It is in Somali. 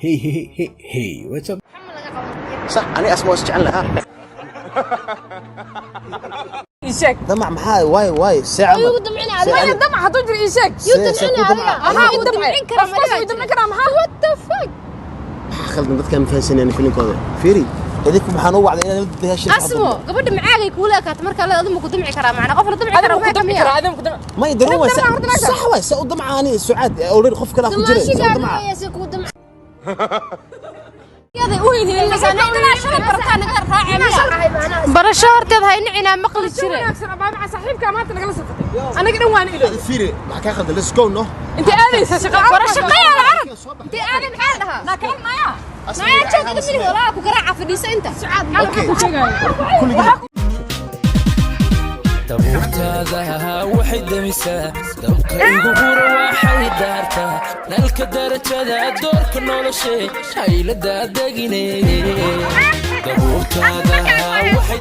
Hey, hey, hey, hey, what's up? Sax, ani Asma waa is jecel lahaa. Ii sheeg. Damac maxaa waay waay see camal? Igu damcina adiga. Maya, damac hadduu jiro ii sheeg. Yuu See- see damcina ku damca. adiga. Ahaa, Wuu uu damcay. damcin karaa. Of course wuu damcin karaa, maxaa? What the fuck? Maxaa khaldan? Dadkaan ma fahansanayaan filinkooda. Fiiri, idinku maxaan u wacday inaad dadaashin. Asmo, gabadha macaagay kuula ekaata marka le adigu ma ku damci karaa? Macna qof la damci Adiga karaa ma ku damci karaa? Adiga ma ku damci? May daruun waay. Damca horta meesha. Sax waay, see u damcaani Sucaad? Already qof kale ku jira, see u Dumaashigaaga damca? weeye, si kugu damci. Yaday u hiilinaysaa inaa shalay barataa naga raacay miya? Barasho horteed haynicinaa maqli Si jire. wanaagsan abaa maca saaxiibkaa maanta nagala safatay, anaga dhan waana ilow. Fiiri, maxaa kaa khaldan? Let's go, no. Intee aadaysa shaqa? Bara shaqeeya la arag. Intee aaday maxaa la dhahaa? Naakaan maya. Maya, joog iga midig, walaa ku garaaca, fadhiiso inta. Sucaad. Okay. Ku sheegaayo. Kulligii. Dabuurtaada waxay demisaa dabka igu hura, waxay daartaa nalka darajada doorka noloshe haylada degine. Dabuurtaada waxay